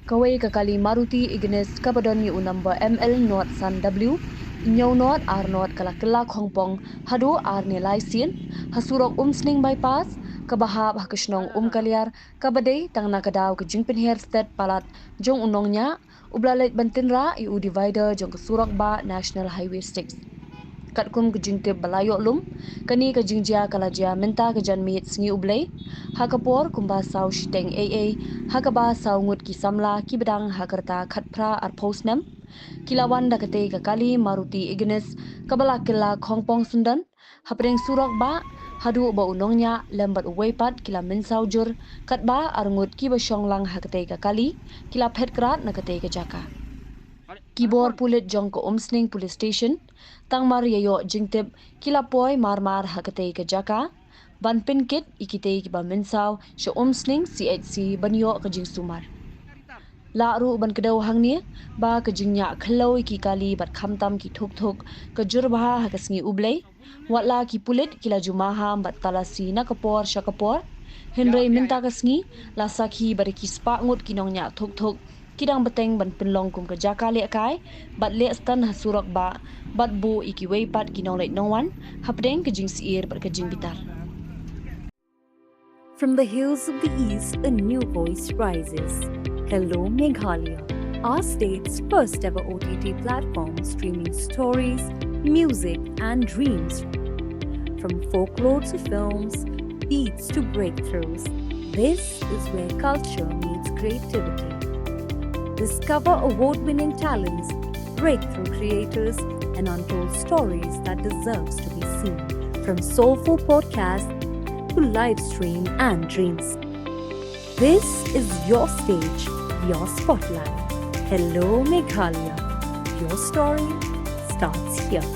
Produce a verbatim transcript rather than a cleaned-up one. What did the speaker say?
Kawei ka kali Maruti Ignis kaba don ïa u number M L nod san W, hynñiew nod ar nod ka la kylla khongpong haduh ar ne lai sien ha surok Umsning Bypass kaba hap ha ka shnong Umkaliar, kaba dei tang na ka daw ka jingpynher stet palat jong u nongñiah uba la leit ban tynrah ïa u divider jong ka surok bah National Highway six. Katkum ka jingtip ba la ïoh lum, kane ka jingjia ka la jia mynta ka janmiet Sngi U Blei ha ka por kumba saw shiteng eiei, ha kaba saw ngut ki samla kiba dang ha ka rta khatphra arphew snem ki la wan da katei ka kali Maruti Ignis kaba la kylla khongpong syndon hapdeng surok bah, haduh ba u nongñiah lem bad uwei pat ki la mynsaw jur, katba ar ngut kiba shong lang ha katei ka kali ki la phet krad na katei ka jaka. Ki bor pulit jong ka Umsning Police Station, tang mar ïa ïoh jingtip, ki la poi mar mar ha katei ka jaka ban pynkit ïa kitei kiba mynsaw sha Umsning C H C ban ïoh ka jingsumar. Lah ruh ban kdew hangne ba ka jingñiah khlem ïa ki kali bad khamtam ki thuk thuk ka jur bha ha ka Sngi U Blei. Wat la ki pulit ki la ju maham bad talasi na ka por sha ka por, hynrei mynta ka sngi la sakhi ba da ki spah ngut ki nongñiah thuk thuk ki dang bteng ban pynlong kum ka jaka lehkai bad leh stand ha surok bah, bad buh ïa kiwei pat ki nongleit nongwan hapdeng ka jingsyier bad ka jingbitar. From the hills of the east, a new voice rises. Hello Meghalaya, our state's first ever O T T platform streaming stories, music, and dreams. From folklore to films, beats to breakthroughs, this is where culture meets creativity. Discover award winning talents, breakthrough creators, and untold stories that deserves to be seen. From soulful podcasts to live stream and dreams. This is your stage, your spotlight. Hello Meghalaya. Your story starts here.